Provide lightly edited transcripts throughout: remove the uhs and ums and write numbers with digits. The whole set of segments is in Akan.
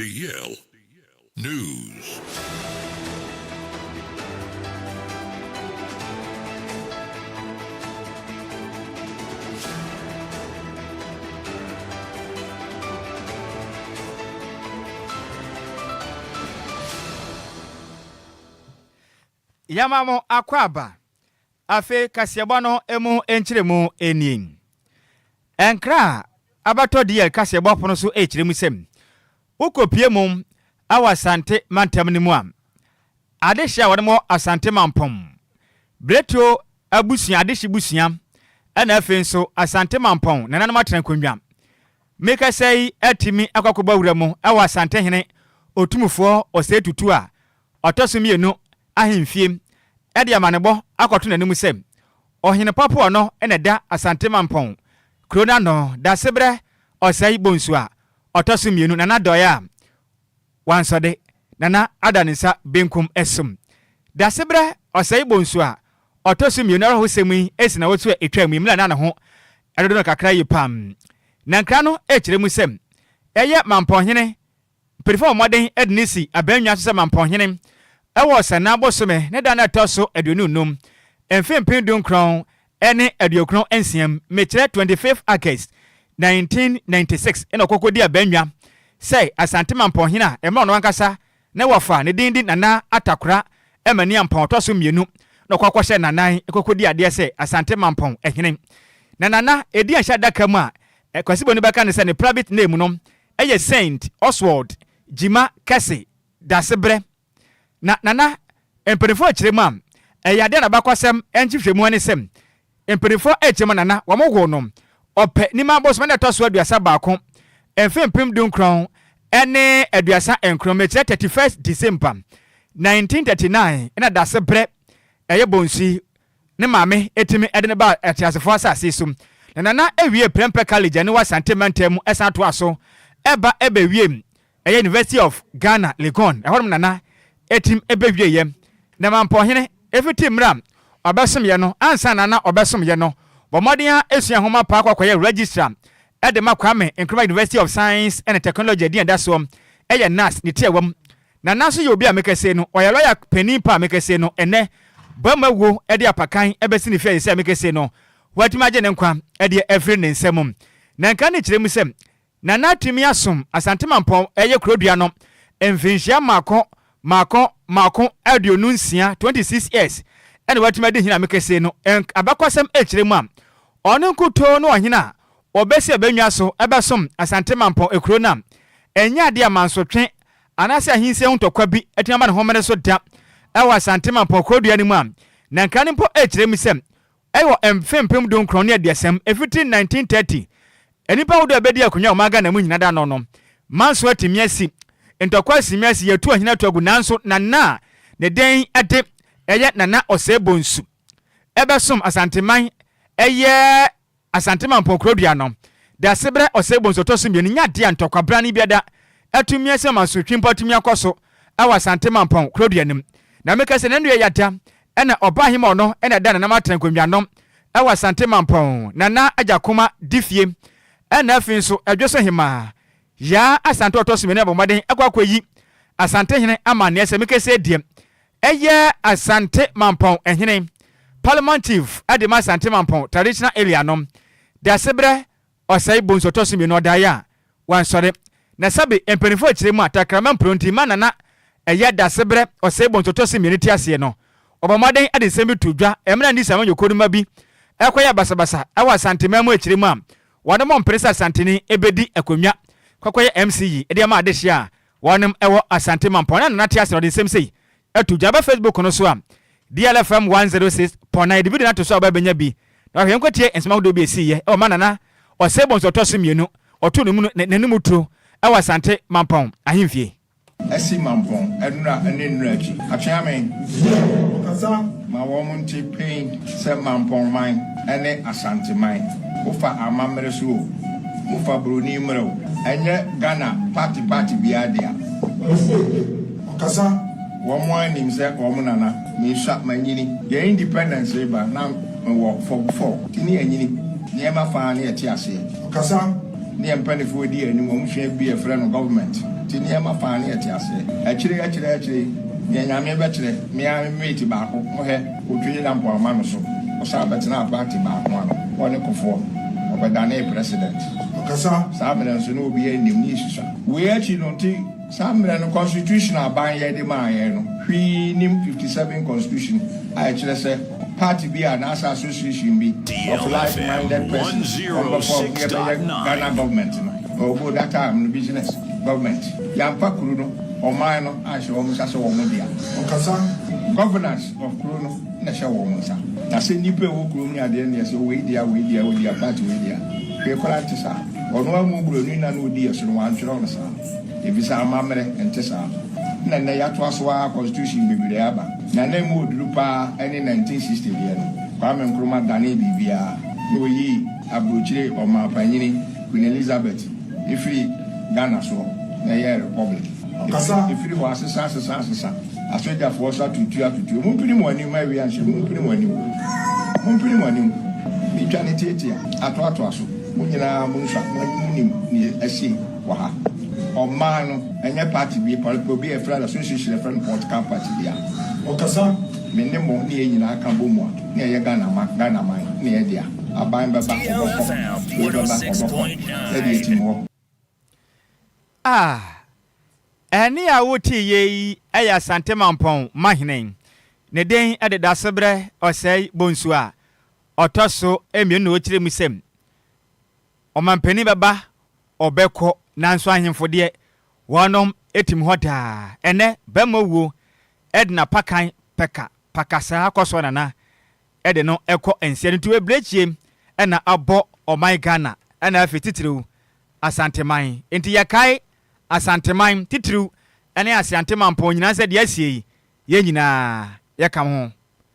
DL News. Yɛma mo akwaaba. Afei kaseɛbɔ no mu nkyerɛmu nie. Nkra a abatɔ DL kaseɛbɔ pono so rekyerɛ mu sɛ, wokɔpue mu wɔ Asante mantam no mu a, adehye a wɔde wɔ Asante Mampɔn, Biretuo abusua, adehye busua, ɛna afei nso Asante Mampɔn nananom atena nkonnwa. Mekasa yi atumi akɔ akɔbɔ awura mu wɔ Asantehene Otumfoɔ Osei Tutu a ɔtɔ so mmienu ahemfie de amanebɔ akɔto n'anim sɛ Ɔhene Papoa no na ɛda Asante Mampɔn kuro no ano Dasebrɛ Ɔsɛe Bonsu a ɔtɔ so mmienu Nana Dɔe a wansɔde Nana ada ne nsa benkum som Dasebrɛ Ɔsɛe Bonsu a ɔtɔ so mmienu Awerɛhosɛm yi si nnawɔtwe a ɛtwaam yi mmerɛ a na ne ho dodo no kakra yie paa Na nkra no kyerɛ mu sɛ ɛyɛ Mampɔnhene Mpanyimfo bɔ mmɔden de no si abannwa so sɛ Mampɔnhene wɔ Ɔsannaa bosome ne da no a ɛtɔ so 25, mfe 1996 mu, mekyerɛ 25th August 1996 na ɔkɔ kɔdii abannwa sɛ Asante Mampɔnhene a ɛma ɔno ankasa ne wɔfa ne din de Nana Atakora Amaniampɔn ɔtɔ so mmienu na ɔkɔ kɔhyɛ Nanan kɔ kɔdii adeɛ sɛ Asante Mampɔn hene. Na Nana ɛdi anhyɛ adaka mu a Kwasi Boni bɛka no sɛ ne private name no yɛ Saint Oswald Gyima Kɛse Dasebrɛ. Na Nana, mpaninfoɔ rekyerɛ mu a, ɛyɛ adeɛ a n'abakɔsɛm nhwehwɛmu ne sɛ, mpaninfoɔ rekyerɛ mu a Nana, wɔn woo no Ɔpɛ Nima bosome da ɛtɔ so 31, mfe 1939, mekyerɛ 31st December 1939 na Dasebrɛ ɛyɛ Bonsu yi ne maame tumi de no baa ateasefo asase so. Na Nana wiee Prempeh College a ɛno wɔ Asante mantam mu san toaa so ba bɛwiee ɛyɛ University of Ghana, Legon. Ɛhɔnom Nana tim bɛwieeɛ. Na Mampɔhene fiti mmerɛ a ɔbɛsomyɛ no, ansa na na ɔbɛsomyɛ no, bɔ mmɔden ara sua nwoma paa kɔ kɔyɛ Registrar de ma Kwame Nkrumah University of Science and Technology a din a ɛda soɔ yɛ NUST ne tiawa mu. Nana nso yɛ obi a mekɛse no, ɔyɛ lɔya panin pa a mekɛse no, ɛnnɛ Boamah wuo de apakan bɛsi ne fie ayɛ sɛ a mekɛse no, watumi agye ne nkwa de afiri ne nsa mu. Na nka ne kyerɛ mu sɛ, Nana atumi asom Asante Mampɔn ɛyɛ kurodua no mfinhyia mmaako mmaako mmaako 26, 26 years, ɛna watumi adi hene a mekɛse no. Abakɔsɛm kyerɛ mu a, ɔno nkutoo ne ɔhene a ɔbɛsi abannwa so bɛsom Asante Mampɔn ekuro no a ɛnyɛ adeɛ a mansotwe anaasɛ ahensie ho ntɔkwa bi atumi aba ne homene so da wɔ Asante Mampɔn kurodua no mu a, na nkra no mpo rekyerɛ mu sɛ wɔ mfe 1930 mu, ɛfiti 1930, nnipa ahodoɔ a ɛbɛdi akonnwa wɔ ɔman Ghana mu nyina da ano no, manso atumi asi, ntɔkwa asimi asi, yɛatu ɔhene ato agu, nanso Nana a ne din de ɛyɛ Nana Osei Bonsu ɛbɛsom Asanteman ɛyɛ Asante Mampɔn kurodua no, Dasebrɛ Ɔsɛe Bonsu ɔtɔ so mmienu nyɛ adeɛ a ntɔkwabrane biada atumi asi ama asotwe mpo atumi akɔ so wɔ Asante Mampɔn kurodua no mu. Na meka sɛ Nana Dua Yada na Ɔbaahemaa ɔno na ɛda Nana Matena nkonnwa no wɔ Asante Mampɔn, Nana Agyakoma Difie ɛna afei nso Ɛdwoso Hemaa Yaa Asante ɔtɔ so mmienu abɔ mmɔden akɔ akɔyi Asantehene amanneɛ sɛ meka sɛ deɛ Ɛyɛ Asante Mampɔn hene, Parliament Chief, de ma Asante Mampɔn Traditional Area no, Dasebrɛ Ɔsɛe Bonsu ɔtɔ so mmienu ɔdaeɛ a wansɔre. Na sɛbe mpaninfoɔ akyire mu a Takrama mpro nti ma Nana ɛyɛ Dasebrɛ Ɔsɛe Bonsu ɔtɔ so mmienu te aseɛ no, ɔbɔ mmɔden de nsɛm bi to dwa mmerɛ a Ndc amanyɔkuo no mma bi rekɔyɛ basabasa wɔ Asanteman mu akyire mu a wɔnom mpene sɛ Asanteni bɛdi akonnwa kɔkɔyɛ MC de ama adehyeɛ a Wɔnom wɔ Asante Mampɔn na Nana te ase na ɔde nsɛm sei ato dwa. Ba Facebook no so a, DLFM 106.9 yɛde video no ato so a wobɛ bɛnya bi na wahwɛ. Yɛnkɔ tie nsɛm ahodoɔ bi a ɛsiiɛ wɔ ma Nana Osei Bonsu ɔtɔ so mmienu ɔtoo ne mu n'anim tuo wɔ Asante Mampɔn ahemfie. Asi Mampɔn nnura ne nnura akyi. Atweamen. Ɔkasa ma wɔn nte pen sɛ Mampɔn man ne Asante man. Wofa amammere so o, wofa broni mmerɛ o, ɛnyɛ Ghana party party biara dea. Ɔse ɔkasa. Wɔn ara nim sɛ wɔn nana. Mesua, manyini. Yɛn independence reba na mewɔ form four nti ne yɛanyini. Nneɛma faa ne yɛte aseɛ. Ɔkasa. Ne yɛn mpaninfoɔ di yɛn anim, wɔn sua bi a yɛfrɛ no government nti. Nti nneɛma faa ne yɛte aseɛ. Akyire akyire akyire, deɛ Nyame bɛkyerɛ, me ara me mate baako, mohwɛ, ɔtwiri lampo ama no so, ɔsan bɛtenaa party baako ano, ɔne Kufuor, ɔbɛdanee president. Ɔkasa. Saa mmerɛ nso na obiara nnim, ne yɛsusua. Wei akyi no, nti saa mmerɛ no constitution a aban yɛ de maa yɛn no, hwee nnim 57 constitution a ɛkyerɛ sɛ party bi anaasɛ association bi of like minded persons wɔn bɛ form ne yɛbɛyɛ Ghana government no. Although that time no business government yɛamfa kuro no, ɔman no anhyɛ wɔn nsa sɛ wɔn dea. Ɔkasa. Governance of kuro no na ɛhyɛ wɔn nsa. Na sɛ nnipa a ɛwɔ kurom ne adeɛ no deɛ sɛ wei dea, wei dea, wei dea, party wei dea. Hwee koraa nte saa. Ɔno ara mu buroni na na ɔdi yɛ so no wantwerɛ no saa. Ɛfiri sɛ amammerɛ nte saa. Na nnɛ yɛatoa so ara constitution bebree aba. Na na ɛmu ɔduru paa ne 1960 deɛ no. Kwame Nkrumah danee biribiara na ɔyii aburokyire ɔmanpanyini Queen Elizabeth firi Ghana soɔ na ɛyɛɛ republic. Ɔkasa. Ɛfiri hɔ asesa asesa asesa. Asogyafoɔ nso atutu atutu. Mompini mo anim awia nhyɛ mompini mo anim. Mompini mo anim. Metwa ne tiatia atoatoa so. Mo nyinaa monsua monim nea asi wɔ ha. Ɔman no ɛnyɛ party bi obi a yɛfrɛ no association yɛfrɛ no political party bi a. Ɔkasa. Me ne mo ne yɛn nyinaa ka bɔ mu a na ɛyɛ Ghana man Ghana man na ɛyɛ dea. Aban bɛba ɔbɛkɔ, wei bɛba ɔbɛkɔ, yɛde atim hɔ. Ah, ɛnne a wotee yei yi yɛ Asante Mampɔn Mahene. Ne din de Dasebrɛ Ɔsɛe Bonsu a ɔtɔ so mmienu na ɔkyerɛ mu sɛ ɔmampanin bɛba, ɔbɛkɔ, nanso ahemfo deɛ, wɔnom tim hɔ daa. Ɛnnɛ, bɛmma wuo de n'apakan pɛka pakasaa kɔ soɔ nana de no kɔ nseɛ no nti w'abirekyie na abɔ ɔman Ghana ɛna afei titiriw Asanteman nti yɛkae Asanteman titiriw ne Aseante Mampɔn nyinaa sɛ deɛ asie yi yɛn nyinaa yɛka ho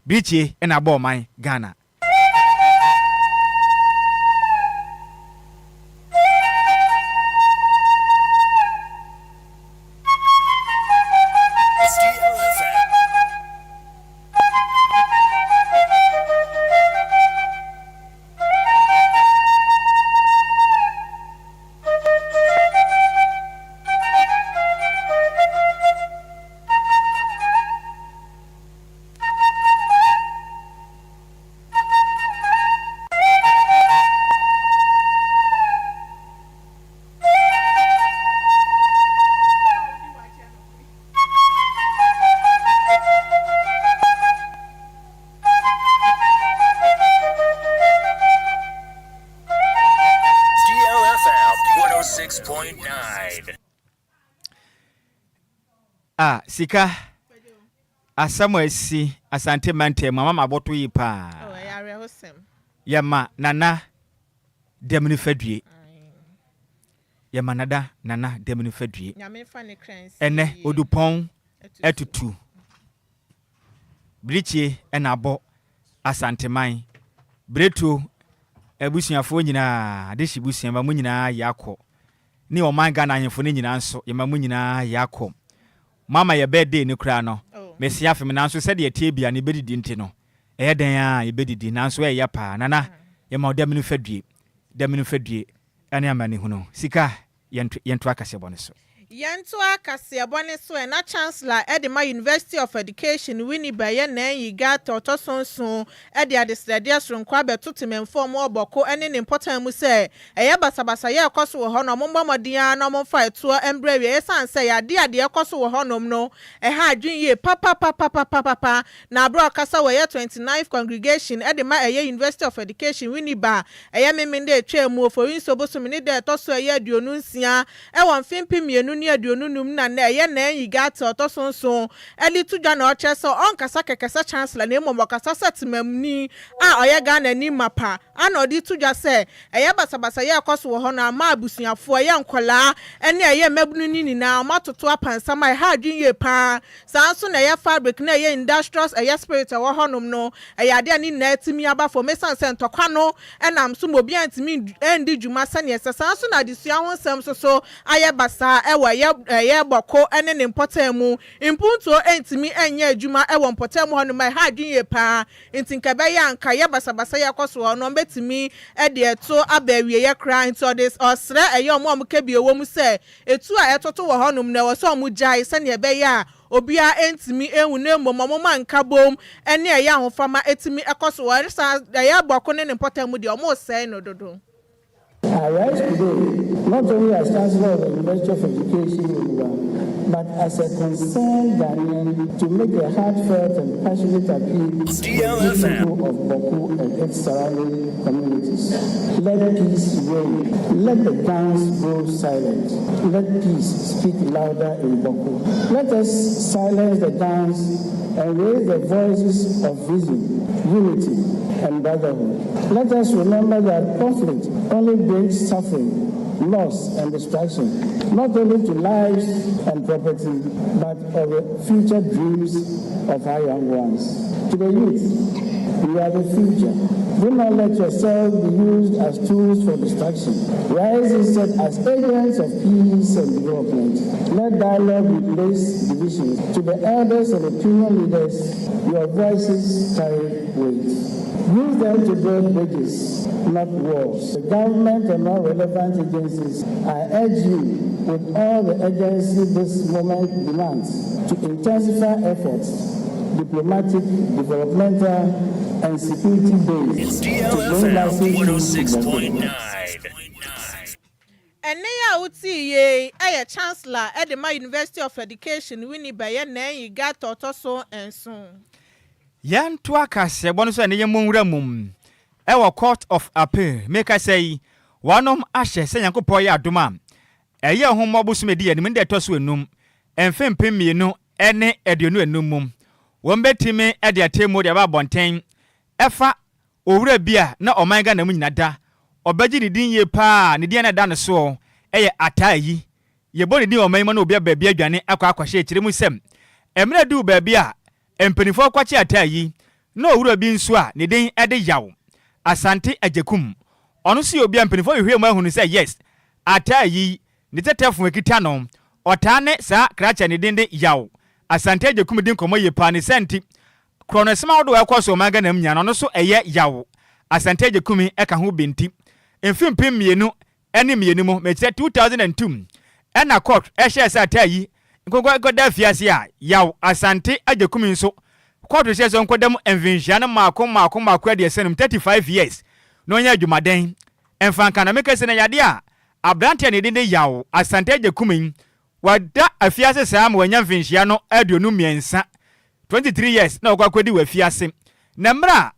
birikyie na abɔ ɔman Ghana. Ah, sika asɛm a asi Asante mantam mu ama maboto yi paa. Oh, ɛyɛ awerɛhosɛm. Yɛma Nana Damini Fadue. Yɛma Nada Nana Damini Fadue. Nyame mfa ne kra nsi Ɛnɛ yie. Odupɔn atutu. Birikyie na abɔ Asanteman. Biretuo abusuafoɔ nyinaa, Adehye busua ma mo nyinaa yɛakɔ. Ne ɔman Ghana ahemfo no nyinaa nso, yɛma mo nyinaa yɛakɔ. Moama yɛ birthday no koraa no, mese afe me nanso sɛdeɛ ɛteɛ bia no yɛbɛdidi nti no, ɛyɛ dɛn ara a yɛbɛdidi nanso ɛyɛ paa. Nana, yɛma wo damini fadue, damini fadue ne amanehunu. Sika, yɛnto yɛntoa kaseɛbɔ no so. Yɛntoa kaseɛbɔ no so ɛ, na Chancellor de ma University of Education, Winneba yɛ Nanyi Ghartey ɔtɔ so nson de adesrɛdeɛ soronko abɛto temanfoɔ a wɔwɔ Bawku ne ne mpɔtam mu sɛ ɛyɛ basabasayɛ a ɛkɔ so wɔ hɔ no wɔmmɔ mmɔden ara na wɔmfa ɛtoɔ mbrɛ awieɛ ɛsiane sɛ yadeɛ a deɛ ɛkɔ so wɔ hɔnom no ɛha adwene yie papapapapapapa Na berɛ a ɔkasa wɔ ɛyɛ 29th Congregation de ma ɛyɛ University of Education, Winneba, ɛyɛ Memenda a ɛtwaa mu, Oforisuo bosome ne da a ɛtɔ so ɛyɛ 26 wɔ mfe 2025 na nnɛ ɛyɛ Nanyi Ghartey a ɔtɔ so nson de to dwa na ɔkyerɛ sɛ ɔnkasa kɛkɛ sɛ Chancellor na mmom ɔkasa sɛ temamuni a ɔyɛ Ghanani mapa a na ɔde to dwa sɛ ɛyɛ basabasayɛ a ɛkɔ so wɔ hɔ no ama abusuafoɔ, ɛyɛ nkwadaa ne ɛyɛ mmabunu no nyinaa wɔatoto apansam a ɛha adwene yie pa ara. Saa ara nso na ɛyɛ fabric na ɛyɛ industrious ɛyɛ spirit a ɛwɔ hɔnom no, ɛyɛ adeɛ a ne nyinaa atumi aba fam ɛsiane sɛ ntɔkwa no nam so ma obiara ntumi ndi dwuma sɛdeɛ ɛsɛ. Saa ara nso na adesua ho nsɛm nso so ayɛ basaa wɔ. Ɛwɔ ɛyɛ ɛyɛ Bawku ne ne mpɔtam mu, mpuntuo ntumi nyɛ adwuma wɔ mpɔtam hɔnom a ɛha adwene yie paa, nti nka ɛbɛyɛ a nka yɛ basabasa yɛ kɔ so hɔ no, ɔmbɛtumi de ɛto aba awieɛ koraa. Nti ɔde ɔsrɛ ɛyɛ ɔmo a ɔmo ka bi wɔ mu sɛ etu a ɛtoto wɔ hɔnom na ɛwɔ sɛ ɔmo gyae, sɛnea ɛbɛyɛ a obiara ntumi ehu, na mmom ɔmo ma nka bom ɛne ɛyɛ ahofama etumi ɛkɔ so wɔ ɛsa ɛyɛ Bawku ne ne mpɔtam mu deɛ, ɔmo sɛɛ no dodo. I rise today not only as Chancellor of the University of Education, Winneba, but as a concerned Ghanaian to make a heartfelt and passionate appeal to the people of Bawku and its surrounding communities. Let peace reign. Let the guns go silent. Let peace speak louder in Bawku. Let us silence the guns and raise the voices of reason, unity, and brotherhood. Let us remember that conflict only brings suffering, loss, and destruction, not only to lives and property, but of the future dreams of our young ones. To the youth, you are the future. Do not let yourselves be used as tools for destruction. Rise instead as agents of peace and development. Let dialogue replace divisions. To the elders and opinion leaders, your voices carry weight. Use them to build bridges, not walls. The government and all relevant agencies, I urge you with all the urgency this moment demands to intensify efforts, diplomatic, developmental, and security based, to bring DLFM lasting peace to Bawku. 106.9. Ɛnne a wotii yie ɛyɛ Chancellor ɛde ma University of Education, Winneba, yɛ Nanyi Gata ɔtɔ so 7. Yɛnto akaseɛbɔ no so a ne yɛmmɔ nwura mu ɛwɔ Court of Appeal. Meka sɛ yi wɔnom ahyɛ sɛ Nyankopɔn yɛ adom a, ɛyɛ ahommɔ bosom edi anim ne deɛ ɛtɔ so 5, mfe 2025 mu, wɔn bɛtumi de atemmuo de aba abɔnten ɛfa owura bi a na ɔman Ghana mu nyina da ɔbɛgye ne din yie paa. Ne din a na ɛda ne soɔ ɛyɛ Ataa Yi. Yɛbɔ ne din wɔ ɔman yi mu na obi aba baabi adwane akɔ akɔhyɛ akyire mu sɛm. Mmerɛ duu baabi a mpanimfoɔ kɔkye Ataa Yi na owura bi nso a ne din de Yaw Asante Agyekum, ɔno nso yɛ obi a mpanimfoɔ hwehwɛ mu ahunu sɛ yes, Ataa Yi ne tɛtɛfo ekita no, ɔtaa ne saa krakye ne din de Yaw Asante Agyekum di nkɔmmɔ yie paa. Ne sɛ nti korɔnosɛm ahodoɔ a ɛkɔ so ɔman Ghana mu nyinaa no, ɔno nso ɛyɛ Yaw Asante Agyekum ɛka ho bi. Nti mfe 2002 mu, mɛkyerɛ 2002, ɛna court ɛhyɛɛ sɛ Ataa Yi nkɔkɔda afiase a Yaw Asante Agyekum nso court hyɛ sɛ nkɔda mu mfinhyia no mmaako mmaako mmaako 35, 35 years, na ɔnyɛ adwumaden ɛmfa nka. Na meka sɛ na yadeɛ a aberanteɛ a ne din de Yaw Asante Agyekum yi wada afiase saa ma wanya mfinhyia no 23, 23 years, na ɔkɔ akɔdi wɔ afiase. Na mmerɛ a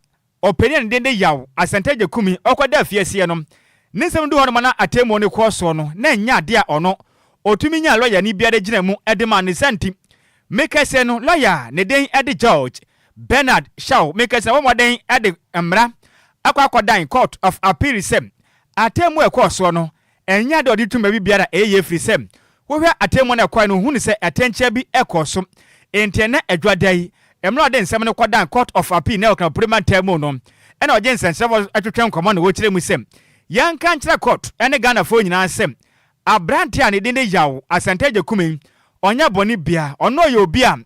ɔpanin a ne din de Yaw Asante Agyekum yi ɔkɔda afiaseɛ no, ne nsɛm du hɔ nom na atemmuo no kɔɔ soɔ no, na ɛnyɛ adeɛ a ɔno ɔtumi nya lɔya ne biara gyina mu de ma ne sa. Nti mekɛsɛ no, lɔya ne din de George Bernard Shaw, mekɛsɛ wɔn mmɔden de mmara akɔ akɔdan Court of Appeal sɛ atemmuo a ɛkɔɔ soɔ no, ɛnyɛ adeɛ a ɔde tum baabi biara ɛyɛ yie, firi sɛ wohwɛ atemmuo no ɛkɔɛ no, ohunu sɛ atɛnkyɛ bi ɛkɔɔ so. Nti ɛnɛ adwada yi, mmerɛ a ɔde nsɛm no kɔdan Court of Appeal na ɛwɔ Purema ntam mu no, ɛna ɔgye nsɛnsɛmfoɔ atwitwa nkɔmmɔ na wɔkyerɛ mu sɛ yɛnka nkyerɛ court ɛne Ghanafoɔ nyinaa sɛ aberante a ne din de Yaw Asante Agyekum yi, ɔnyɛ bɔne bia. Ɔno ɔyɛ obi a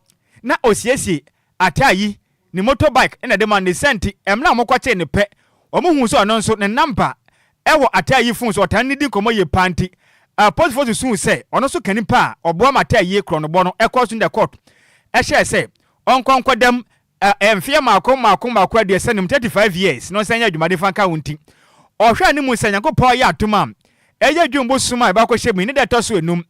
na osiesie Ataa Yi ne motorbike ɛna de ma ne sɛnti. Mmerɛ a wɔkɔkyee ne pɛ, wɔn hu sɛ ɔno nso ne number ɛwɔ Ataa Yi phone so, ɔtaa ne di nkɔmmɔ yie paa. Nti apolisifoɔ susu sɛ ɔno nso ka nipa a ɔboa ma Ataa Yi korɔnobɔ no ɛkɔ so. Ne court ɛhyɛɛ sɛ ɔnkɔ nkɔdam mfeɛ mmaako mmaako mmaako 35, 35 years, na ɔnsan nyɛ adwumaden fa nka ho. Nti ɔhwɛ anim sɛ Nyankopɔn yɛ atom a, ɛyɛ dwom bosom a ɛbɛakɔhyɛ mu yi ne da ɛtɔ so 5,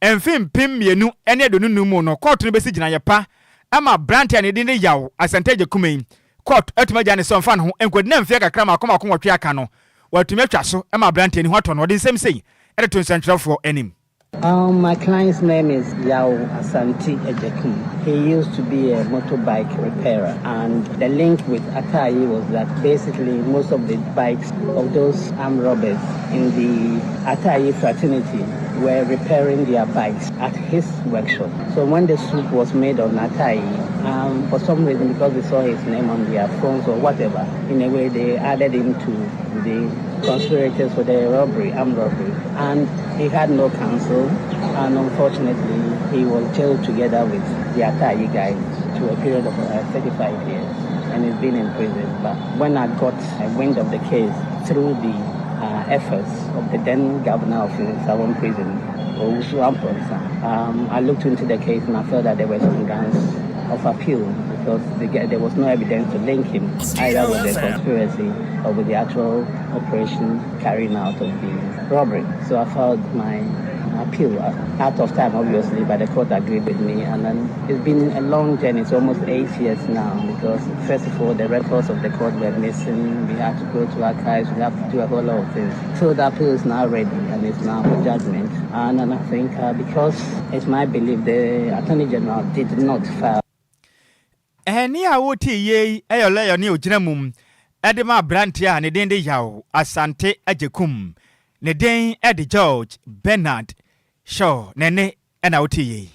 mfe 2025 mu no, court no bɛsi gyinaeɛ pa ama aberante a ne din de Yaw Asante Agyekum yi. Court atumi agya ne sɛ ɔmfa ne ho nkɔdina mfeɛ kakra mmaako mmaako 8 aka no, watumi atwa so ma aberante ni ho atɔ no. Ɔde nsɛm sei ɛde to nsɛntwerɛfoɔ anim. My client's name is Yao Asante Ejekum. He used to be a motorbike repairer, and the link with Atayi was that basically most of the bikes of those armed robbers in the Atayi fraternity were repairing their bikes at his workshop. So when the swoop was made on Atayi, For some reason, because they saw his name on their phones or whatever, in a way they added him to the conspirators for the robbery, armed robbery. And he had no counsel, and unfortunately, he was jailed together with the Ataa Ayi guys to a period of 35 years, and he's been in prison. But when I got a wind of the case through the efforts of the then governor of Nsawam prison, Owusu Amponsah, I looked into the case and I felt that there were some grounds of appeal because there was no evidence to link him either with the conspiracy or with the actual operation carrying out of the robbery. So I filed my appeal out of time, obviously, but the court agreed with me. And then it's been a long journey. It's almost 8 years now because, first of all, the records of the court were missing. We had to go to archives. We have to do a whole lot of things. So the appeal is now ready and it's now for judgment. And then I think because it's my belief the Attorney General did not file Ɛne a wote yie ɛyɛ lawyer ne ogyina mu ɛde ma aberanteɛ a ne din de Yaw Asante Agyekum, ne din ɛde George Bernard Shaw, ne ne ɛna wote yie.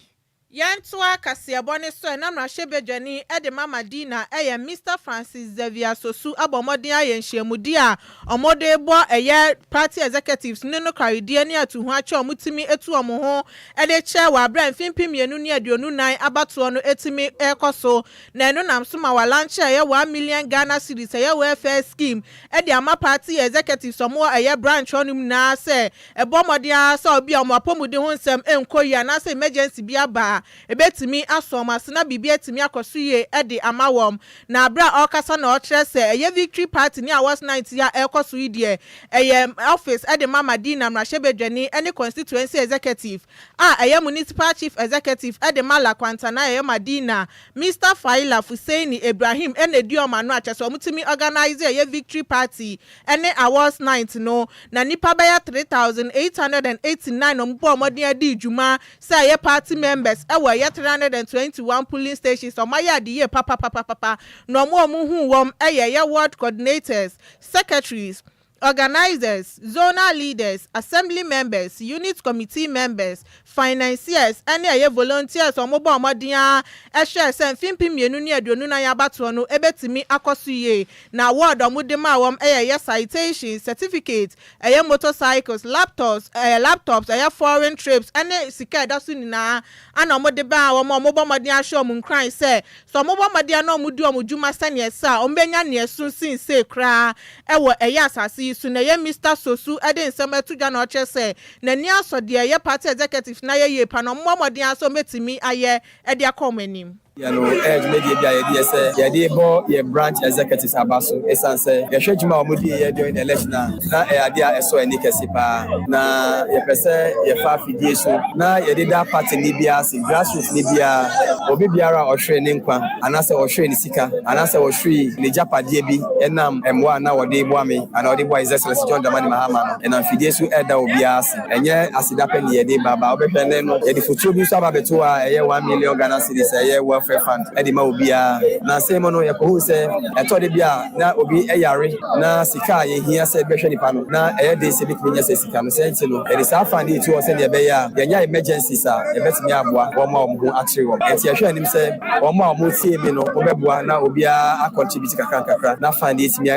Yɛntoa kaseɛbɔ ne so. Ɛnam mmarahyɛbadwani de ma Madina, ɛyɛ Mr Francis Xavier Sosu, abɔ mmɔden ayɛ nhyiamudi a ɔmɔde bɔ ɛyɛ party executives ne no karedie ne atuho akyɛ ɔmo tumi etu ɔmo ho ɛde kyɛ wɔ abere 2024 abatoɔ no etumi ɛkɔ so. Na ɛno nam so ma wa launch ɛyɛ 1 million Ghana cedis, ɛyɛ welfare scheme, ɛde ama party executives ɔmo wɔ ɛyɛ branch hɔnom nyinaa sɛ ɛbɔ mmɔden ara sɛ obi a ɔmo apɔmuden ho nsɛm ɛnkɔ yie anaasɛ emergency bi aba a, ebetumi asɔ ɔmo ase na biribi atumi akɔ so yie ɛde ama wɔn. Na abere a ɔrekasa na ɔkyerɛ sɛ ɛyɛ victory party ne awards night a ɛrekɔ so yi deɛ, ɛyɛ office ɛde ma Madina mmarahyɛbadwani ɛne constituency executive a ɛyɛ municipal chief executive ɛde ma La Kwantana, ɛyɛ Madina, Mr Faila Fuseini Ibrahim, ɛna edi ɔmo ano akyɛ sɛ ɔmo tumi organize ɛyɛ victory party ɛne awards night no. Na nipa bɛyɛ 3,889 ɔmo bɔ ɔmɔden adi dwuma sɛ ɛyɛ party members ɛwɔ ɛyɛ 321 polling stations. Ɔmo ayɛ ade yie papapapapa. Na ɔmo a ɔmo hu wɔm ɛyɛ ɛyɛ ward coordinators, secretaries, organizers, zonal leaders, assembly members, unit committee members, financiers ɛne ɛyɛ volunteers. Ɔmo bɔ ɔmɔden a ɛhwɛ sɛ 2024 abatoɔ no ɛbɛtumi akɔ so yie. Na award ɔmo de ma wɔn ɛyɛ citations, certificate, ɛyɛ motorcycles, laptops, ɛyɛ foreign trips ɛne sika ɛda so nyinaa ana ɔmo de baa wɔn a ɔmo bɔ ɔmɔden ahyɛ ɔmo nkran sɛ ɔmo bɔ ɔmɔden na ɔmo di ɔmo dwuma sɛnea ɛsɛ a, ɔmo bɛnya nea ɛso sinsee koraa ɛwɔ ɛyɛ asase yi so. Na ɛyɛ Mr Sosu ɛde nsɛm ɛto dwa na ɔkyerɛ sɛ n'ani asɔ deɛ ɛyɛ party executive na yɛ yie pa na ɔmo ɔmɔden asɔ ɔmo etumi ayɛ ɛde akɔ ɔmo anim. Yɛ no ɛyɛ dwumadie bi a yɛde yɛ sɛ yɛde bɔ yɛ branch executives aba so, ɛsiane sɛ yɛhwɛ adwuma a wɔde yɛ during the election a, na ɛyɛ adeɛ a ɛsɔ ani kɛse paa. Na yɛpɛ sɛ yɛfa afidie so na yɛde da party ni biara ase, grassroots ni biara, obi biara a ɔhwere ne nkwa anaasɛ ɔhwere ne sika anaasɛ ɔhwere ne gyapadeɛ bi ɛnam mmoa a na wɔde boa me anaa wɔde boa His Excellency John Dramani Mahama no, ɛnam fidie so ɛda obiara ase. Ɛnyɛ aseda pɛ ne yɛde ba ba wobɛhwɛ ne no, yɛde fotuo bi nso aba abɛto a ɛyɛ 1 million Ghana cedis, ɛyɛ welfare fund ɛde ma obiara. Na nsɛm mu no, yɛkɔhu sɛ ɛtɔ de bi a na obi ɛyare na sika a yɛhia sɛ bɛhwɛ nipa no na ɛyɛ den sɛ bitumi nyɛ sɛ sika no sɛ. Nti no yɛde saa fund yi to hɔ sɛdeɛ ɛbɛyɛ a yɛnya emergencies a, yɛbɛtumi aboa wɔn a wɔn ho akyere wɔn. Nti yɛhwɛ anim sɛ wɔn a wɔn tie mi no wɔbɛboa na obiara a contribute kakra nkakra na fund yi etumi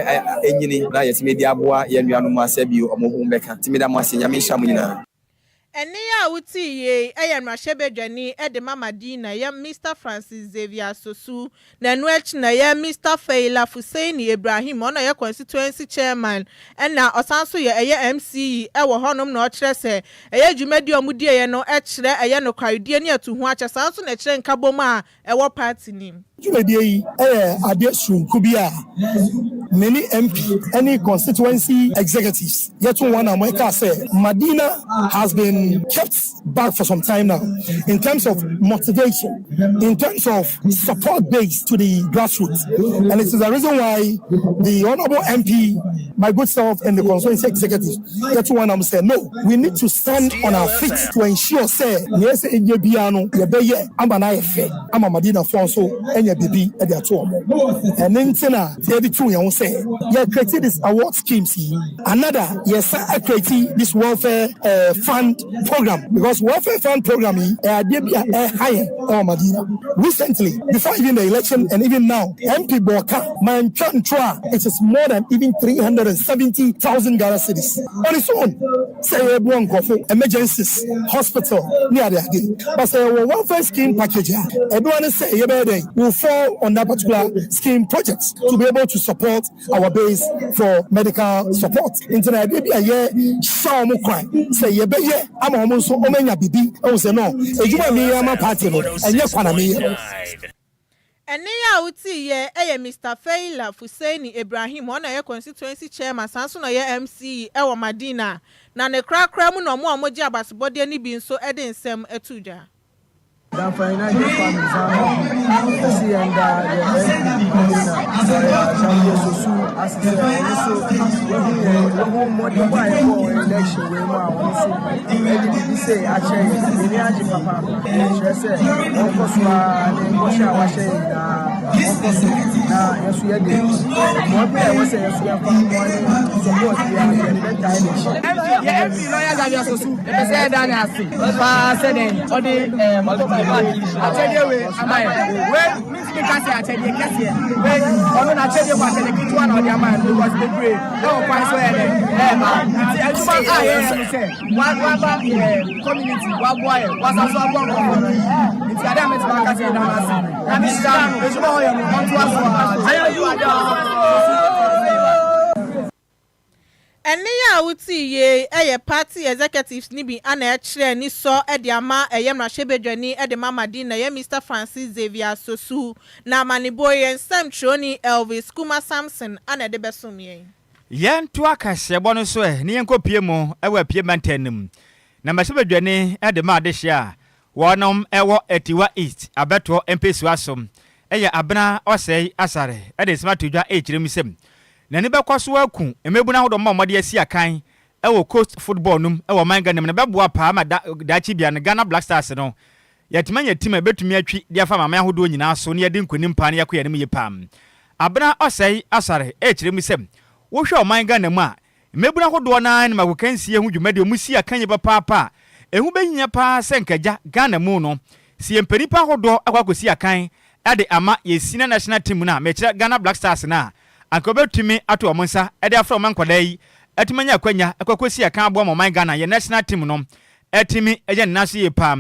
enyini na yɛtumi de aboa yɛn nuanom asɛ bi wɔn ho bɛka. Tumi da mo ase. Nyame nhyira mo nyinaa. Ɛne a wotii yie ɛyɛ mmarahyɛbadwani ɛde ma Madina, ɛyɛ Mr Francis Xavier Sosu. Na ɛno akyi na ɛyɛ Mr Faila Fuseini Ibrahim, ɔno ɛyɛ constituency chairman ɛna ɔsan so yɛ ɛyɛ MCE ɛwɔ hɔnom, na ɔkyerɛ sɛ ɛyɛ dwumadi a ɔmo diiɛ no ɛkyerɛ ɛyɛ nokwaredie ne atuho akyɛ, saa nso na ɛkyerɛ nkabom a ɛwɔ party nim. Dwumadie yi yɛ adeɛ soronko bi a me ne MP ne constituency executives yɛto wɔn a wɔka sɛ Madina has been kept back for some time now in terms of motivation, in terms of support base to the grassroots. And it is the reason why the honorable MP, my good self, and the constituency executives yɛto wɔn a sɛ no, we need to stand on our feet to ensure sɛ nea ɛsɛ ɛnyɛ biara no yɛbɛyɛ ama no ayɛ fɛ ama Madinafoɔ nso anya biribi de ato wɔn. Ɛne nti na yɛde tu yɛn ho sɛ sɛ yɛ create this award schemes yi, another yɛsan acreate this welfare fund program, because welfare fund program yi ɛyɛ adeɛ bi a ɛha yɛn ɛwɔ Madina. Recently, before even the election and even now, MP bɔɔka mantwa ntoro a, it is more than even 370,000 Ghana cedis on its own sɛ yɛboa nkurɔfo, emergencies, hospital ne ade ade. But sɛ yɛwɔ welfare scheme package a, ɛdoa ne sɛ yɛbɛyɛ dɛn will fall on that particular scheme project to be able to support our base for medical support. Nti na adeɛ bi a yɛ hyɛ wɔn kwan sɛ yɛbɛyɛ ama wɔn nso wɔn anya bibi ɛwɔ sɛ no edwuma mi yɛ ama party no, ɛnyɛ kwan na mi yɛ. Ɛne a wotii yɛ ɛyɛ Mr Feila Fuseini Ibrahim. Ɔna ɛyɛ constituency chairman, san so na ɔyɛ MCE ɛwɔ Madina. Na ne korakora mu na ɔmo a ɔmo gye abasobɔdeɛ no bi nso ɛde nsɛm ɛto dwa. Danfa United Families ano ɛsi yɛn da yɛ MP na lawyer Xavier Sosu ase sɛ ɔno nso wahu yɛn, wahu mmɔden a yɛbɔ election wei mu a ɔno nso ɛde biribi sɛ akyɛ yɛn. Yɛni agye papa. Kyerɛ sɛ ɔnkɔ so a ne nkɔhyɛ a wahyɛ yɛn nyinaa ɔnkɔ so, na yɛn nso yɛde mmoa bi a ɛwɔ sɛ yɛn nso yɛmfa mmoa ne support biara yɛde bɛtae n'akyi. Yɛ MP lawyer Xavier Sosu, yɛpɛ sɛ yɛda ne ase paa sɛ dɛn ɔde motorbike akyɛdeɛ wei ama yɛ. Wei mentumi ka sɛ akyɛdeɛ kɛseɛ wei, ɔno na akyɛdeɛ mu akyɛdeɛ ketewa na ɔde ama yɛ, because bebree ɛwɔ kwan so yɛ dɛ ɛɛba. Nti adwuma a yɛyɛ no sɛ waba yɛ community, waboa yɛ, wasa so aboa nkɔfoɔ no. Nti ade a mɛtumi aka sɛ yɛda no ase na mehyira no, adwuma a ɔyɛ no, ɔntoa so a. Ɛne a wotii yie ɛyɛ party executives ni bi ana ɛkyerɛ ni sɔ ɛde ama ɛyɛ mmarahyɛbadwani ɛde ma Madina, ɛyɛ Mr Francis Xavier Sosu. Na amanebo yɛn nsɛmtwerɛni Elvis Kuma Samson ana ɛde bɛsom yɛn. Yɛnto akaseɛbɔ no so ɛ ne yɛnkɔ mu ɛwɔ Apue mantam no mu. Na mmarahyɛbadwani ɛde ma adehyeɛ a wɔnom ɛwɔ Atiwa East abɛtoɔ mpɛsua so, ɛyɛ Abena Ɔsɛe Asare, ɛde nsɛm ato dwa ɛkyerɛ mu sɛ n'ani bɛkɔ so aku mmabunu ahodoɔ ma ɔmɔde asi akan ɛwɔ coast football no mu ɛwɔ ɔman Ghana mu, na bɛboa paa ma daakye bia no Ghana Black Stars no yɛtumi anya team a ɛbɛtumi atwi de afa amame ahodoɔ nyinaa so na yɛde nkonim paa na yɛkɔ yɛn anim yie paa. Abena Ɔsɛe Asare ɛkyerɛ mu sɛ wohwɛ ɔman Ghana mu a, mmabunu ahodoɔ naa ne makokansie ho dwumadi ɔmu si akan yie papaapa a ɛho bɛhia paa sɛ nkagya Ghana mu no si yɛn mpanipa ahodoɔ akɔ akɔsi akan ɛde ama yɛn senior national team no a mekyerɛ Ghana Black Stars no a, anka wɔbɛtumi ato wɔn nsa ɛde afrɛ ɔman nkwadaa yi ɛtumi anya akwanya ɛkɔ akɔsi akan aboa ma ɔman Ghana yɛn national team no ɛtumi ɛyɛ ne nan so yie paa.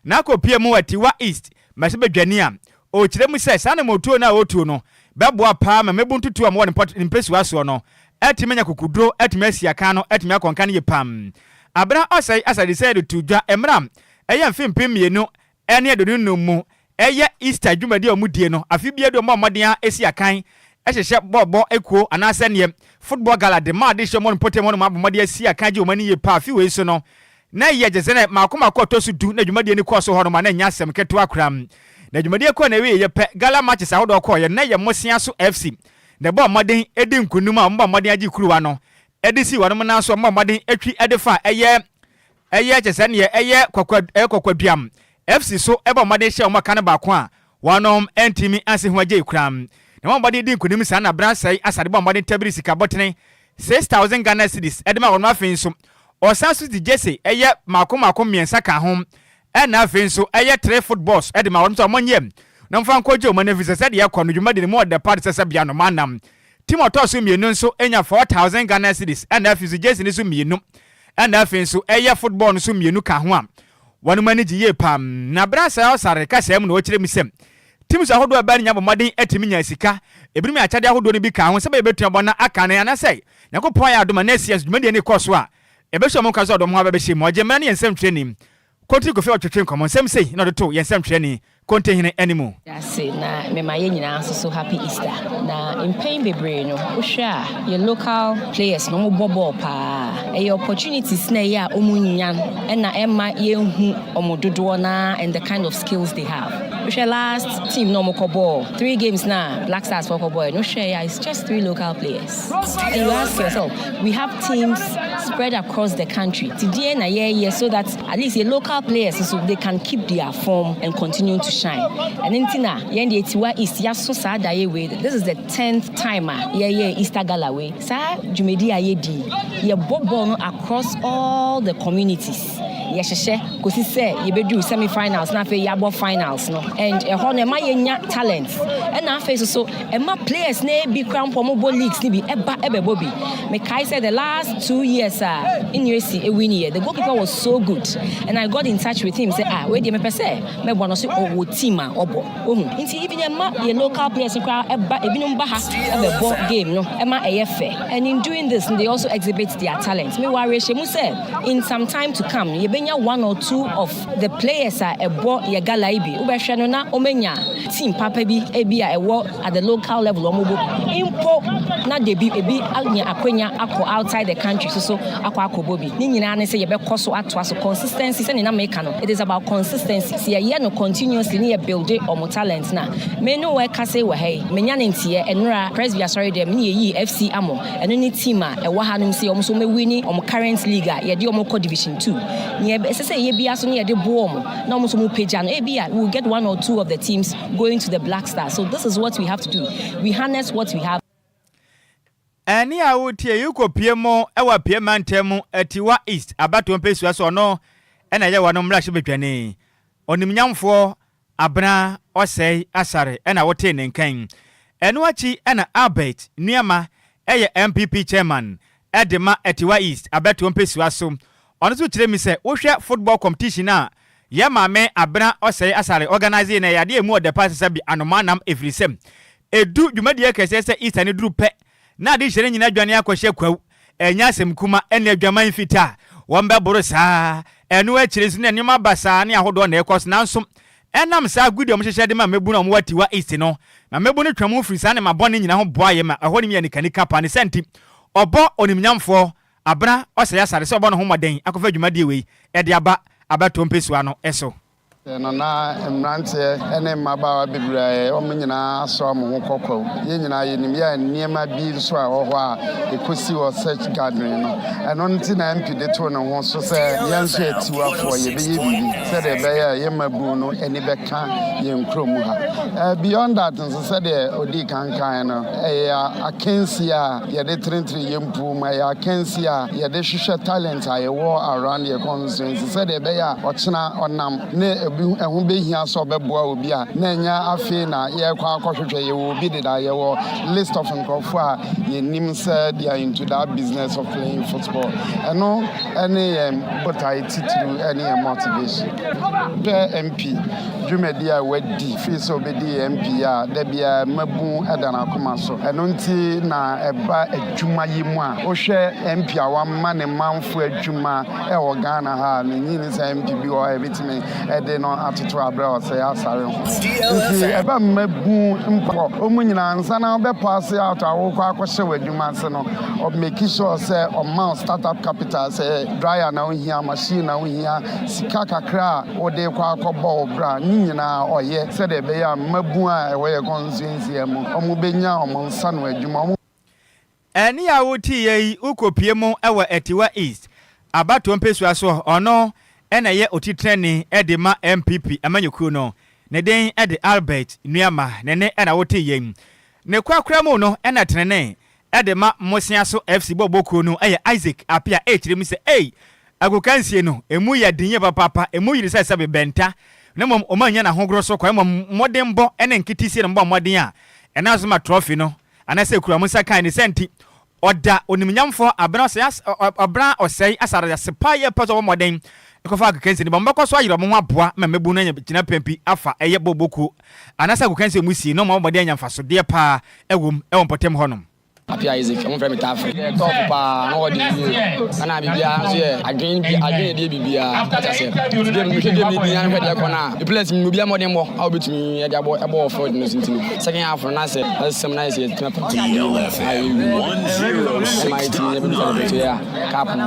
Na akɔpie mu Atiwa East mmarahyɛbadwani a ɔkyerɛ mu sɛ saa na motuo no a ɔtuo no bɛboa paa ma mmabun tutu a wɔwɔ ne mpɛsua soɔ no ɛtumi anya kukuduro, ɛtumi asi akan no, ɛtumi akɔnka no yie pam. Abena Ɔsɛe Asade sɛ yɛde to dwa mmerɛ a ɛyɛ mfe 2025 mu ɛyɛ Easter dwumadi a wɔn die no, afe bia de wɔn mmɔden a esi akan ɛhyehyɛ bɔɔbɔ ekuo anaasɛ neɛ football gala de maa de hyɛ wɔn mpɔtam wɔn abɔ mmɔden asi akan gye wɔn ani yie paa. Afe wei so no na yɛ gye sɛ maako maako ɔtɔ so 10 na dwumadie no kɔɔ so hɔ nom a, na nya asɛm ketewa koraa. Na dwumadie kɔɔ na ewie yɛ pɛ, gala matches ahodoɔ kɔɔ yɛ na yɛ Mmosea so FC na ɛbɔ mmɔden edi nkunim a wɔn bɔ mmɔden agye kuruwa no ɛde si wɔn nan so. Wɔn bɔ mmɔden atwi ɛde fa ɛyɛ kyɛ sɛ neɛ ɛyɛ Kwakwa, ɛyɛ Kwakwaduam FC so, ɛbɔ mmɔden hyɛ wɔn aka no baako a wɔnom ntumi ase ho agye kura. Na wɔn mmɔden di nkunim saa na Abransɛe Asade bɔ mmɔden tabiri sika bɔtene 6,000 Ghana cedis ɛde ma wɔn. Afei nso ɔsan so di jersey ɛyɛ mako mako mmiɛnsa ka ho, ɛna afei nso ɛyɛ three footballs ɛde ma wɔn sɛ wɔn nyɛ na mfa nkɔgye wɔn ani fi sɛ sɛdeɛ ɛkɔ no dwumadi no mu ɔda pa de sɛ bea no manam. Team ɔtɔ so mmienu nso nya 4,000 Ghana cedis, ɛna afei nso jersey no so mmienu, ɛna afei nso ɛyɛ football no so mmienu ka ho a wɔn ani gye yie pam. Na Abransɛe Ɔsare kasa mu na wɔkyerɛ mu sɛ teams ahodoɔ a ɛbɛn no nya bɔ mmɔden atumi nya sika, ebinom yɛ akyɛdeɛ ahodoɔ no bi ka ho sɛ bɛyɛ bɛtua bɔ na aka no, anaasɛ Nyankopɔn ayɛ adom a na asi dwumadie no kɔ so a ɛbɛhyɛ ɔmo nka sɛ ɔdɔm ho abɛbɛhyɛ mu. Ɔgye mmerɛ ne yɛn nsɛmtwerɛni Konti Kofi ɔtwetwe nkɔmmɔ nsɛm sei na ɔde to yɛn nsɛmtwerɛni Kontihene animu. Ase na mema yɛn nyinaa nso so happy Easter. Na mpɛn bebree no, wohwɛ a yɛ local players no, wɔbɔ bɔɔl paa. Ɛyɛ opportunities na ɛyɛ a wɔn nya ɛna ɛma yɛnhu wɔn dodoɔ na and the kind of skills they have. Wohwɛ last team na wɔn kɔ bɔɔl three games na Black Stars fɔ kɔ bɔɔl no, wohwɛ yɛ, it's just three local players and you ask yourself, we have teams spread across the country ti deɛ na yɛyɛ so that at least yɛ local players so they can keep their form and continue to. shine. Ɛno nti na yɛn deɛ Atiwa East yɛaso saa daeɛ wei. This is the 10th time a yɛyɛ Easter Gala wei. Saa dwumadi a yɛdi yi, yɛbɔ bɔɔl no across all the communities. Yɛhyehyɛ kɔsi sɛ yɛbɛduru semi finals na afei yɛabɔ finals no, and ɛhɔ no ɛma yɛnya talent, ɛna afei nso so ɛma players na ebi kora mpo ɔmo bɔ leagues no bi ɛba ɛbɛbɔ bi. Mekae sɛ the last 2 years a Nnuesi ewin yɛ, the goalkeeper was so good and I got in touch with him sɛ, "Ah, wei deɛ mepɛ sɛ mɛbɔ no." So ɔwɔ team a ɔbɔ ohun nti even ɛma yɛ local players koraa ɛba, ebinom ba ha ɛbɛbɔ game no, ɛma ɛyɛ fɛ. And in doing this, they also exhibit their talent. Me wɔ awerɛhyɛ mu sɛ in some time to come, yɛbɛnya one or two of the players a ɛbɔ yɛ gala yi bi, wobɛhwɛ no na ɔmanya team papa bi ebi a ɛwɔ at the local level ɔmo bɔ mpo, na debi ebi anya akwanya akɔ outside the country so so akɔ akɔbɔ bi. Ne nyinaa ne sɛ yɛbɛkɔ so atoa so, consistency. Sɛne na meka no, it is about consistency. Sɛ yɛyɛ no continuously ne yɛ build ɔmo talent na me ne wɔ ɛka sɛ wɔ ha yi, menya ne nteɛ ɛnora Presby asɔre dɛm ne yɛyi FC Amo. Ɛno ne team a ɛwɔ hanom sɛ ɔmo nso ɔmɛwi ɔmo current league a yɛde ɔmo kɔ Division 2. Nea ɛsɛ sɛ ɛyɛ bia so ne yɛde boɔ ɔmo na ɔmo nso mo pagya no, ebi a we will get one or two of the teams going to the Black Stars. So this is what we have to do: we harness what we have. Ɛne a wotie yi kɔpie mu ɛwɔ Apue mantam mu, Atiwa East abatoɔ mpɛsua so, ɔno ɛna ɛyɛ wɔn mmarahyɛ badwani, ɔnimnyamfoɔ Abena Ɔsɛe Asare ɛna wotee ne nkan. Ɛno akyi ɛna Albert Nneɛma ɛyɛ NPP chairman ɛde ma Atiwa East abatoɔ mpɛsua so. Ɔno nso kyerɛ mi sɛ wohwɛ football competition a yɛ maame Abena Ɔsɛe Asare organise na ɛyɛ adeɛ emu ɔdɛ pa sɛ bi anoma nam, ɛfiri sɛm edu dwumadie kɛseɛ sɛ Easter ne duru pɛ na ade hyɛ no nyinaa dwane akɔhyɛ kwawu. Ɛnyɛ asɛm kuma, ɛne adwaman fitaa wɔn bɛboro saa. Ɛno akyire nso ne nneɛma basaa ne ahodoɔ na ɛkɔ so, nanso ɛnam saa agudi a wɔhyehyɛ de ma mmɛbu no a wɔwɔ Atiwa East no na mmɛbu no twam ho firi saa ne ma bɔne nyinaa ho boa yɛ ma ɛhɔ nom yɛ nikanika pa ne sɛ nti ɔbɔ onimnyamfoɔ Abena Ɔsɛe Asare sɛ ɔbɔ ne ho mmɔden akɔfa dwumadie wei ɛde aba abɛto mpɛsua no ɛso. No na mmeranteɛ ne mmabaawa bebree, wɔn nyinaa asɔ wɔn ho kɔkɔɔ. Yɛn nyinaa yɛnim yɛ nneɛma bi nso a ɛwɔ hɔ a ɛkɔsi wɔ such gathering no. Ɛno nti na MP de too ne ho so sɛ yɛn nso Atiwafoɔ yɛbɛyɛ biribi sɛdeɛ ɛbɛyɛ a yɛn mmabunu no ani bɛka yɛn kurom ha. Beyond that nso, sɛdeɛ ɔdii kankan no, ɛyɛ akansi a yɛde tenetene yɛn mpuo mu, ɛyɛ akansi a yɛde hwehwɛ talent a yɛwɔ around yɛ constituency, sɛdeɛ ɛbɛyɛ a ɔkyena ɔnam ne obi ɛho bɛhia sɛ ɔbɛboa obi a na ɛnyɛ afei na yɛrekɔ akɔhwehwɛ. Yɛwɔ obi deda, yɛwɔ list of nkurɔfoɔ a yɛnim sɛ they are into that business of playing football. Ɛno ɛne yɛn botae titiriw, ɛne yɛn motivation. Hwɛ MP dwumadi a wadi firi sɛ obɛdi yɛ MP a, da biara mabu ɛda n'akoma so. Ɛno nti na ɛba adwuma yi mu a, wohwɛ MP a wama ne manfo adwuma ɛwɔ Ghana ha a, menyini sɛ MP bi wɔ hɔ a ɛbɛtumi ɛde no atoto aberɛ a Ɔsɛe Asare ho. Nti ɛba mmabu mpɔ ɔmu nyinaa nsa na wobɛpɔ ase out a wokɔ akɔhyɛ w'adwuma ase no, ɔmake sure sɛ ɔma wo startup capital, sɛ dryer na wohia, machine na wohia, sika kakra a wode kɔ akɔbɔ wo bra ne nyinaa ɔyɛ, sɛdeɛ ɛbɛyɛ a mmabu a ɛwɔ yɛ constituency mu ɔmo bɛnya ɔmo nsa no adwuma ɔmo. Ɛne a wotiiɛ yi wokɔpie mu ɛwɔ Atiwa East abatoɔ mpɛsua so, ɔno ɛna ɛyɛ otitenani ɛde ma NPP amanyɔkuo no, ne den ɛde Albert Nuama ne ne ɛna wote yɛn ne korakora mu no. Ɛna tenene ɛde ma Mmosea so FC bɔbɔkuo no ɛyɛ Isaac Apia, ɛkyerɛ mu sɛ ei, agokansie no emu yɛ den yɛ papaapa, emu yiri sɛ sɛbe bɛnta, na mmom ɔma anya n'ahogoro so kɔ, mmom mmɔdenbɔ ɛne nketesie no mbɔ mmɔden a ɛna so ma trophy no anaasɛ kura mo nsa kan ne sɛ nti ɔda onimnyamfoɔ Abena Ɔsɛe, Ɔbena Ɔsɛe Asare ase paa. Yɛ pɛ sɛ ɔbɔ mmɔden ɛkɔfa agokansie no ba, ɔmbɛkɔ so ayerɛ ɔmo ho aboa ma mmɛbu no anya gyina pɛn bi afa ɛyɛ bɔbɔkuo anaasɛ agokansie mu sie na ɔmo abɔ mmɔden anya mfasodeɛ paa ɛwɔ mu ɛwɔ mpɔtam hɔnom. Apia Isaac, ɔmo frɛ me Taafo. Yɛ tough paa na wɔde yie, ɛna biribiara nso yɛ adwene bi, adwene yɛ biribiara ata sɛ game mehwɛ game ni bi ahwɛ deɛ kɔ na the players mi obiara mmɔden bɔ a wobɛtumi yɛde abɔ ɛbɔ wɔ field no so. Nti no second half no na sɛ ɛsɛm na yɛ sɛ yɛtumi apɛ na yɛwi ɛma yɛtumi yɛbɛdu celebrate yɛ a cup no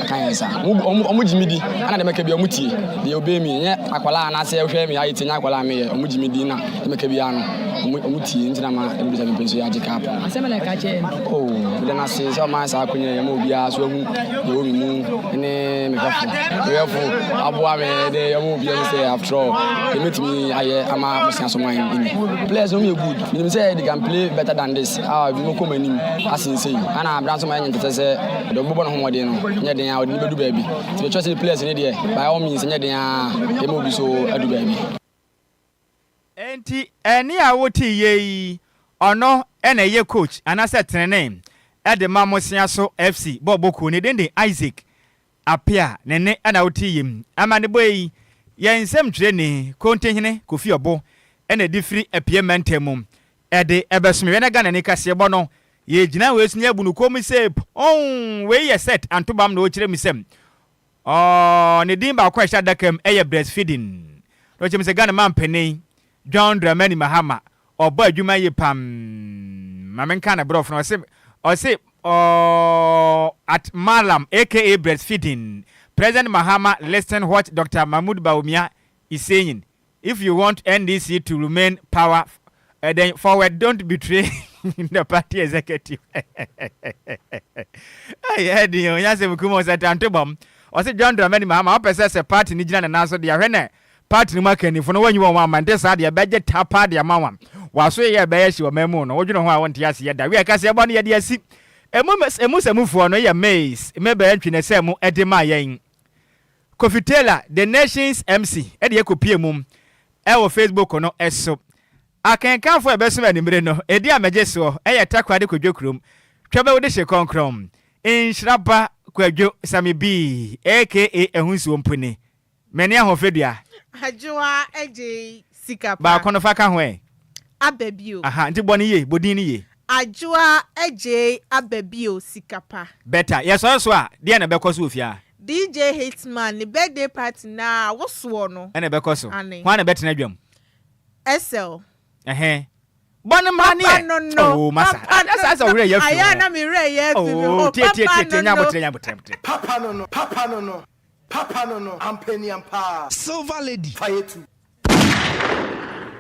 aka yɛn nsa. Ɔmo gye mi di, ɛna deɛ mɛka bi ɔmo tie deɛ obey mi. Nyɛ akwadaa anaasɛ wohwɛ mi ayɛ tie, nyɛ akwadaa meyɛ, ɔmo gye mi di na deɛ mɛka bi ano ɔmo tie, nti na ma ɛbɛdu sɛ mepɛ nso yɛagye cup no. Asɛm na ɛka. akyerɛ MP? Oh, meda no ase sɛ ɔma saa akwanya yi ama obiara so ahu deɛ ɛwɔ me mu ne me hwɛfo. Me hwɛfo aboa me de ama obiara hu sɛ after all deɛ mɛtumi ayɛ ama abusua so man ni. Players no yɛ good. Menim sɛ they can play better than this. A ebinom kɔ m'anim asen sei. Ana abira nso ma yɛnyɛ ntɛtɛ sɛ deɛ ɔbɛbɔ ne ho mmɔden no nyɛ den a ɔde no bɛdu baabi. Nti mekyerɛ sɛ players no deɛ by all means nyɛ den a yɛma obi so adu baabi. Enti ɛnne a woteeɛ yi, ɔno na ɛyɛ coach anaasɛ tenenee de ma Mosea so FC bɔɔlbɔ kuo. Ne din de Isaac Appiah. Ne nne na woteeɛ yi. Amanebɔ yi, yɛn nsɛmtwerɛni Kontihene Kofi Ɔbo na ɛde firi Apia mantam mu de bɛsom yɛn. Ghanani kaseɛbɔ no, yɛgyina wei so na yɛabu no komm sɛ pɔnn. Wei yɛ Seth Antobam na ɔrekyerɛ mu sɛ Ɔɔ ne din baako a ɛhyɛ adaka mu yɛ breastfeeding. Na ɔkyerɛ mu sɛ Ghana manpanin John Dramani Mahama ɔbɔ adwuma yie pam. Ma menka ne borɔfo no, ɔse ɔse ɔɔ at Mallam aka breastfeeding, President Mahama listen what Doctor Mahmoud Bawumia is saying If you want NDC to remain power then forward don't betray the party executive. Ɛyɛ ɛden o, nyɛ asɛm kuma ɔsɛ tanto bɔm. Ɔsɛ John Dramani Mahama ɔpɛ sɛ sɛ party no gyina ne nan so deɛ hwɛ na party no mu akannifo no wɔnyi wɔn ama nte saa deɛ bɛgye ta paa de ama wɔn. Waso yɛ ɛbɛyɛ hye wɔ man mu no wodwene ho a wonte aseɛ da. Wiɛ kaseɛbɔ no yɛde asi. Emu emu sɛmufoɔ no yɛ maize mebɛɛ ntwi na ɛsɛ mu de ma yɛn. Kofi Taylor, The Nation's MC, de akɔpue mu wɔ Facebook no so. Akenkanfoɔ a ɛbɛsom anwummere no, edin a megye soɔ yɛ Takoradi Kwadwo Kurom, Twɛbɛwo Dehye Kɔnkrɔn, Nhyira Ba Kwadwo Sammy B aka Ahunsuo Mpuni. Mene Ahoɔfɛdua. Adwoa Adjei Sika Pa. Baako no fa ka ho ɛ. Aba bio. Aha, nti bɔ no yie, bɔ din no yie. Adwoa Adjei aba bio sika pa. Better. Yɛsɔre so a, deɛn na ɛbɛkɔ so wɔ fie ha? DJ Hitman ne birthday party no a wo soɔ no. Ɛna ɛbɛkɔ so. Ane. Hwan na ɛbɛtena dwam? SL. Ɛhɛn. Bɔ no ma ne Papa yɛ. no no. Oh, masa. Papa no Ɛsɛ sɛ ɔwerɛ yɛ afi Ayɛ a ho. na me werɛ yɛ afi me Oh, ho. tie tie Papa tie tie no nya no. abotrɛ nya abotrɛ abotrɛ. Papa no no, papa no no, papa no no, ampaniampaa. Silver lady. Fa yɛ tu.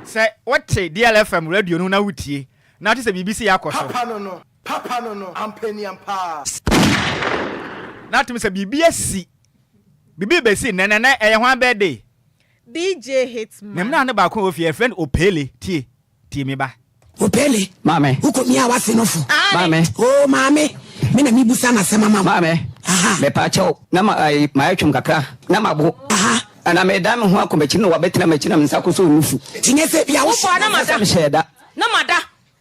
Sɛ wote DLFM radio no na wotie na wote sɛ biribi sei akɔ so. Papa no no, papa no no, ampaniampaa. Na atom sɛ biribi asi, biribi rebɛsi nnɛ, na nnɛ ɛyɛ hwan birthday? DJ Hitman. Ne mmena no baako a ɛwɔ fie, yɛfrɛ no Opele. Tie, tie me ba. Opele. Maame. Wokɔ mia w'ase no fo. Maame. Oo maame, me na mebusa n'asɛm ama wo. Maame. Aha. Mepaakyɛw, na ma ayi mayɛ twom kakra, na mabo. Aha. Na medan me ho akɔ m'akyi na wabɛtena m'akyi na me nsa akɔsɔ nufu. Nti nyɛ sɛ bia Wobaa wohyɛ na mada. Sɛ mehyɛɛ da. Na mada,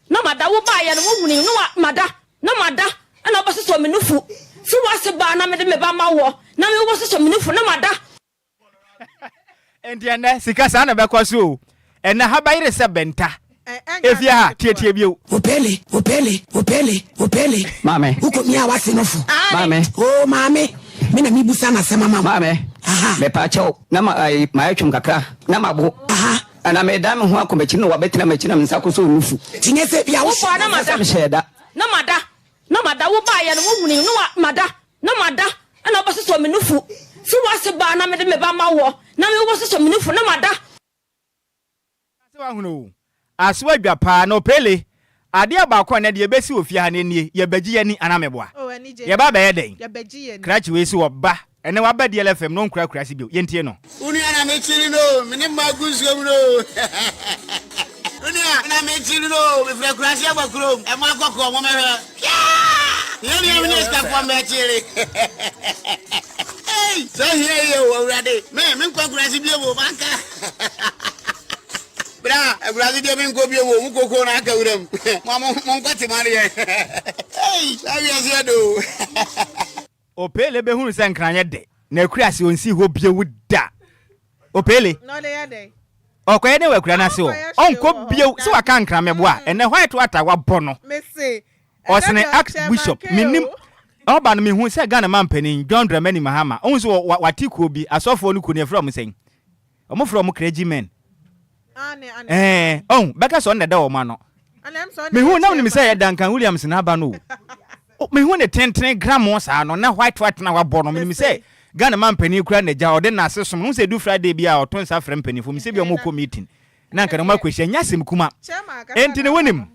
na mada, wobaeɛ no wohunii no na mada, na mada, ɛna wobɛsosɔ me nufu. So w'ase baa na mede me ba ma woɔ, na me wobɛsosɔ me nufu, na mada. Enti ɛnnɛ, sika saa na ɛbɛkɔ so o. Ɛnnɛ ha bɛyere sɛ bɛnta. Efie ha, tietie bio. Opele, opele, opele, opele. Maame. Wokɔ mia w'ase no fo. Maame. Oo maame, me na mebusa n'asɛm ama wo. Maame. Aha. Mepaakyɛw, na ma ayi mayɛ twom kakra, na mabo. Aha. Na medan me ho akɔ m'akyi na wabɛtena m'akyi na me nsa akɔsɔ nufu. Nti nyɛ sɛ bia wohyɛ. Wobaa na mada. Sɛ mehyɛɛ da. Na mada, na mada, wobaeɛ no wohunii no na mada. Na mada, ɛna wobɛsosɔ me nufu. So w'ase baa na mede me ba ma woɔ, na me wobɛsosɔ me nufu, na mada. Sɛ wahunu o, aso adwa paa, na ɔpele. Adeɛ baako a nnɛ deɛ ɛbɛsi wɔ fie ha no nie, yɛbɛgye yɛn ani anaa meboa? Oh, anigye. Yɛba abɛyɛ dɛn? Yɛbɛgye yɛn ani. Krakye wei so ɔba, ɛnnɛ waba DLFM na ɔnkura akurase bio, yɛntie no. Wo nua na mekyiri no o, me ne mma gu nsuo mu no o. Wo nua na mekyiri no o, mefiri akurase aba kurom, ɛmo akɔkɔɔ mommɛhwɛ. Hwɛ! Hia nua me ne asikafoɔ mmɛkyere. Ei, sɛ hia yie o, Awurade, me, menkɔ akurase bio o, manka. Bra, akurase deɛ menkɔ bio o, mo koko na aka wuram. Mo a mo, monkɔ tema deɛ. Ei, saa wiase yɛ dɛ o. Opele bɛhunu sɛ nkran yɛ dɛ na akura ase ɔnsi hɔ bio da. Opele. Ɔkɔyɛ dɛn wɔ akura no ase hɔ? Ɔnkɔ bio sɛ waka nkran mɛboa a ɛnɛ white water wabɔ no. Ɔsene Archbishop menim ɔba no mehu sɛ Ghana mampanin John Dramani Mahama ɔhu sɛ wate kuo bi asɔfoɔ no kuo no yɛfrɛ wɔn sɛn? Wɔn frɛ wɔn clergymen. Ɛɛ ɔn bɛka sɛ ɔno na ɛda wɔn ano. Mehu na menim sɛ ɛyɛ Duncan Williams n'aba no o. Mehu ne tentene gramo saa no na white white na wabɔ no menim sɛ Ghana man panin kura n'agya ɔde n'ase som no. Sɛ edu Friday bi a ɔto nsa frɛ mpanyinfoɔ mi sɛ bi wɔn kɔ meeting na nka na wɔn akɔhyia nyɛ asɛm kuma. Enti ne wonim.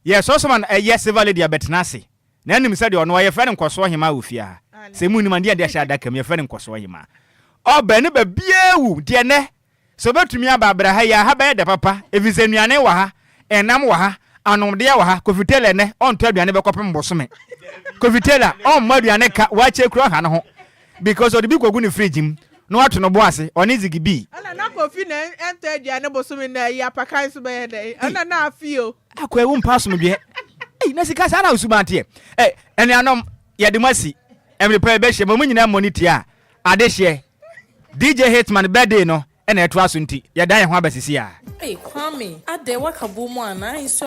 Yɛ sɔsɔma no ɛyɛ silver lady abɛtena ase na anim sɛdeɛ ɔno yɛfrɛ no nkɔsoɔ hemaa wɔ fie ha. Sɛ mu nim adeɛ de ahyɛ adaka mu yɛfrɛ no nkɔsoɔ hemaa. Ɔbɛ ne baabiara wu deɛ nɛ Sɛ obetumi aba abra ha yi a, ha bɛyɛ dɛ papa, efisɛ nnuane wɔ ha, nnam wɔ ha, anomdeɛ wɔ ha. Kofi Taylor nnɛ, ɔntɔ aduane bɛkɔpem bosome. Kofi Taylor, ɔmmɔ aduane ka, wakyɛ kura ɔha ne ho because ɔde bi kɔgu ne fridge mu na wato no bo ase, ɔne Ziggy B. Ɛna na Kofi na ɛntɔ aduane bosome na ayi apakan nso bɛyɛ dɛn? Ɛna na afe o. Akoa wo mpa asomdwoeɛ. Ei, na sika saa na wo suban teɛ. Eh, anuanom, yɛde mo asi. Mmere pa yɛbɛhyia, ma mo nyinaa mmɔ ne ti a, adehyeɛ. DJ Hitman birthday no na ɛtoa so nti yɛdan yɛn ho aba sisi a. Ei Kwame, adɛn woaka bom anaa nsuo.